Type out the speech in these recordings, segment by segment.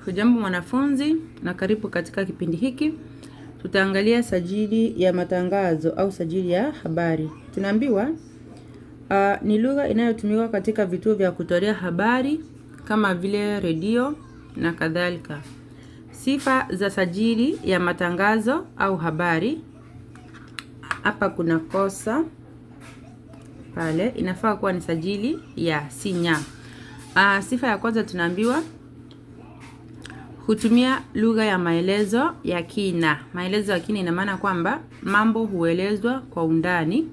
Hujambo mwanafunzi na karibu katika kipindi hiki. Tutaangalia sajili ya matangazo au sajili ya habari. Tunaambiwa ni lugha inayotumiwa katika vituo vya kutolea habari kama vile redio na kadhalika. Sifa za sajili ya matangazo au habari. Hapa kuna kosa pale, inafaa kuwa ni sajili ya sinya. Sifa ya kwanza tunaambiwa hutumia lugha ya maelezo ya kina. Maelezo ya kina ina maana kwamba mambo huelezwa kwa undani.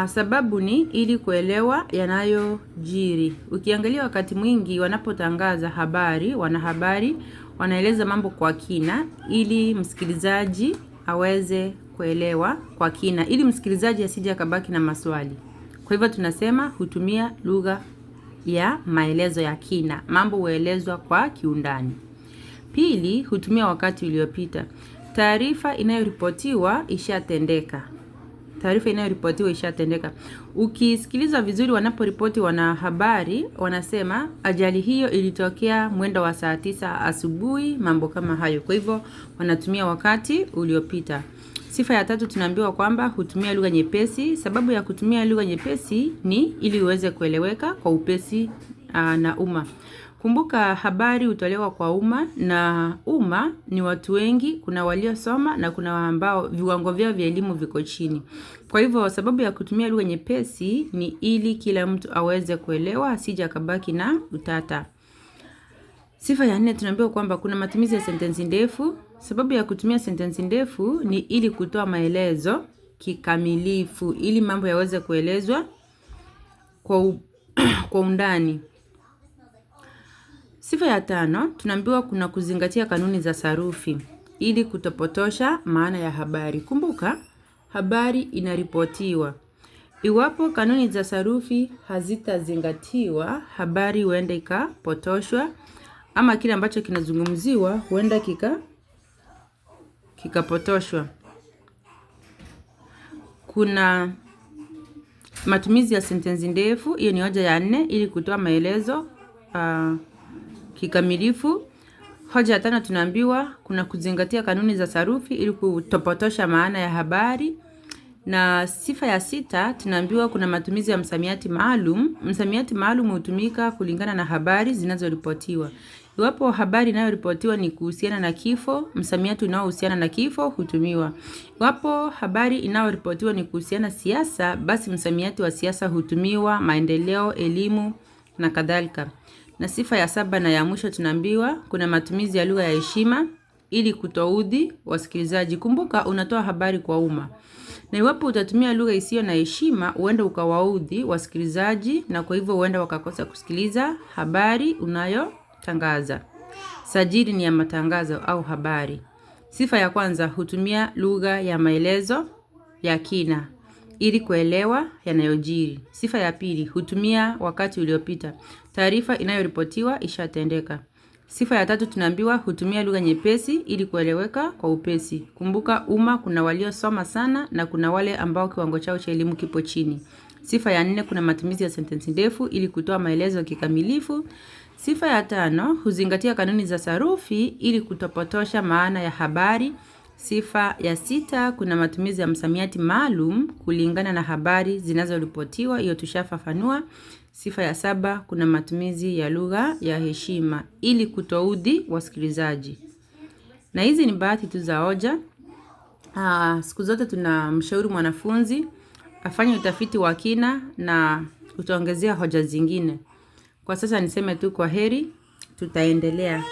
Sababu ni ili kuelewa yanayojiri. Ukiangalia wakati mwingi wanapotangaza habari, wanahabari wanaeleza mambo kwa kina ili msikilizaji aweze kuelewa kwa kina, ili msikilizaji asije akabaki na maswali. Kwa hivyo tunasema hutumia lugha ya maelezo ya kina, mambo huelezwa kwa kiundani. Pili, hutumia wakati uliopita. Taarifa inayoripotiwa ishatendeka. Taarifa inayoripotiwa ishatendeka. Ukisikiliza vizuri wanaporipoti wanahabari, wanasema ajali hiyo ilitokea mwendo wa saa 9 asubuhi, mambo kama hayo. Kwa hivyo wanatumia wakati uliopita. Sifa ya tatu tunaambiwa kwamba hutumia lugha nyepesi. Sababu ya kutumia lugha nyepesi ni ili uweze kueleweka kwa upesi na umma. Kumbuka habari hutolewa kwa umma na umma ni watu wengi, kuna waliosoma na kuna ambao viwango vyao vya elimu viko chini. Kwa hivyo sababu ya kutumia lugha nyepesi ni ili kila mtu aweze kuelewa, asije akabaki na utata. Sifa ya nne tunaambiwa kwamba kuna matumizi ya sentensi ndefu. Sababu ya kutumia sentensi ndefu ni ili kutoa maelezo kikamilifu, ili mambo yaweze kuelezwa kwa undani. Sifa ya tano tunaambiwa kuna kuzingatia kanuni za sarufi ili kutopotosha maana ya habari. Kumbuka habari inaripotiwa. Iwapo kanuni za sarufi hazitazingatiwa, habari huenda ikapotoshwa ama kile ambacho kinazungumziwa huenda kikapotoshwa. Kuna matumizi ya sentensi ndefu, hiyo ni hoja ya nne ili kutoa maelezo kikamilifu. Hoja ya tano tunaambiwa kuna kuzingatia kanuni za sarufi ili kutopotosha maana ya habari. Na sifa ya sita tunaambiwa kuna matumizi ya msamiati maalum. Msamiati maalum hutumika kulingana na habari zinazoripotiwa. Iwapo habari inayoripotiwa ni kuhusiana na kifo, msamiati unaohusiana na kifo hutumiwa. Iwapo habari inayoripotiwa ni kuhusiana na siasa, basi msamiati wa siasa hutumiwa, maendeleo, elimu na kadhalika. Na sifa ya saba na ya mwisho tunaambiwa kuna matumizi ya lugha ya heshima ili kutoudhi wasikilizaji. Kumbuka unatoa habari kwa umma. Na iwapo utatumia lugha isiyo na heshima, huenda ukawaudhi wasikilizaji na kwa hivyo huenda wakakosa kusikiliza habari unayotangaza. Sajili ni ya matangazo au habari. Sifa ya kwanza hutumia lugha ya maelezo ya kina ili kuelewa yanayojiri. Sifa ya pili hutumia wakati uliopita. Taarifa inayoripotiwa ishatendeka. Sifa ya tatu tunaambiwa hutumia lugha nyepesi ili kueleweka kwa upesi. Kumbuka umma kuna waliosoma sana na kuna wale ambao kiwango chao cha elimu kipo chini. Sifa ya nne kuna matumizi ya sentensi ndefu ili kutoa maelezo kikamilifu. Sifa ya tano huzingatia kanuni za sarufi ili kutopotosha maana ya habari. Sifa ya sita kuna matumizi ya msamiati maalum kulingana na habari zinazoripotiwa, hiyo tushafafanua. Sifa ya saba kuna matumizi ya lugha ya heshima ili kutoudhi wasikilizaji. Na hizi ni baadhi tu za hoja. Siku zote tunamshauri mwanafunzi afanye utafiti wa kina na utaongezea hoja zingine. Kwa sasa niseme tu kwa heri, tutaendelea.